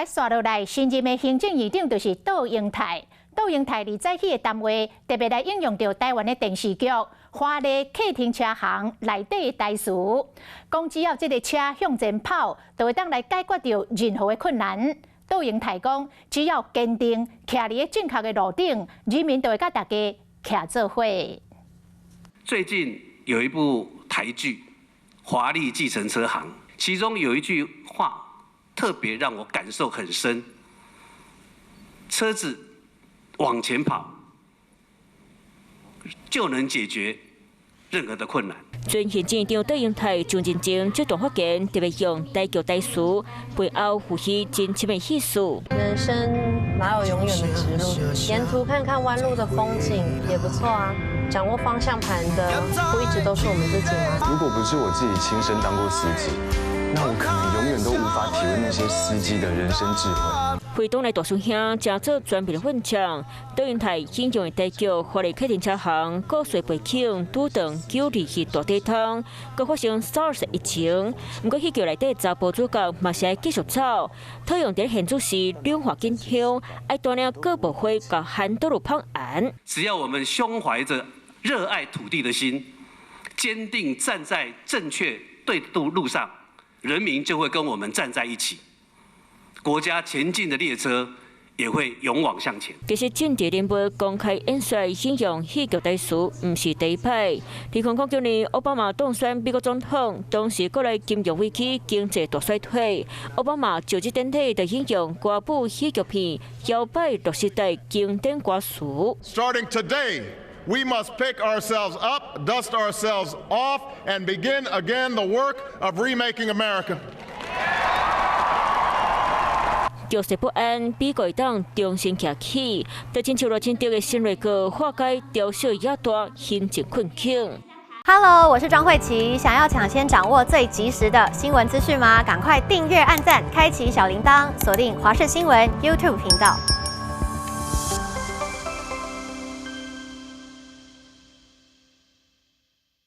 來紲落來，新任的行政院長就是杜英泰。杜英泰佇早起的談話，特別來引用著台灣的電視劇《華麗客廳車行》內底的台詞，講只要這个車向前跑，就會當來解決著任何的困難。杜英泰講，只要堅定徛佇正確的路頂，人民就會佮大家徛做伙。最近有一部台劇《華麗計程車行》，其中有一句話特別讓我感受很深：車子往前跑，就能解決任何的困難。前行政院長杜英泰上任前這段發言，特別用台劇台詞，背後賦予真深的意思。人生哪有永遠的直路？沿途看看彎路的風景也不錯啊。掌握方向盤的不一直都是我們自己嗎？如果不是我自己親身當過司機，那我可能永遠都無法體會那些司機的人生智慧。回黨內大師兄誠做專門的奮將，杜英泰引用的台劇《華麗客廳車行》故事背景，拄著9/2大地震，閣發生 SARS 疫情。毋過戲劇內底查埔主角嘛是愛繼續走，套用佇現主時兩化緊張，愛帶領各部會共韓道路捧案。只要我們胸懷着熱愛土地的心，堅定站在正確對的路上，人民就會跟我們站在一起。國家前進的列車也會勇往向前。其實政治人物公開演說引用戲劇台詞，毋是第一擺。2009年，奧巴馬當選美國總統，當時國內金融危機、經濟大衰退，奧巴馬就職典禮就引用歌舞喜劇片《搖擺六時代》經典歌詞。 Starting today, we must pick ourselves up, dust ourselves off, and begin again the work of remaking America. 局勢不安，美國會當重新徛起，就親像賴清德的新內閣化解朝小野大行政困境。 Hello，我是莊慧琪，想要搶先掌握最及時的新聞資訊嗎？趕快訂閱、按讚、開啟小鈴鐺，鎖定華視新聞 YouTube 頻道。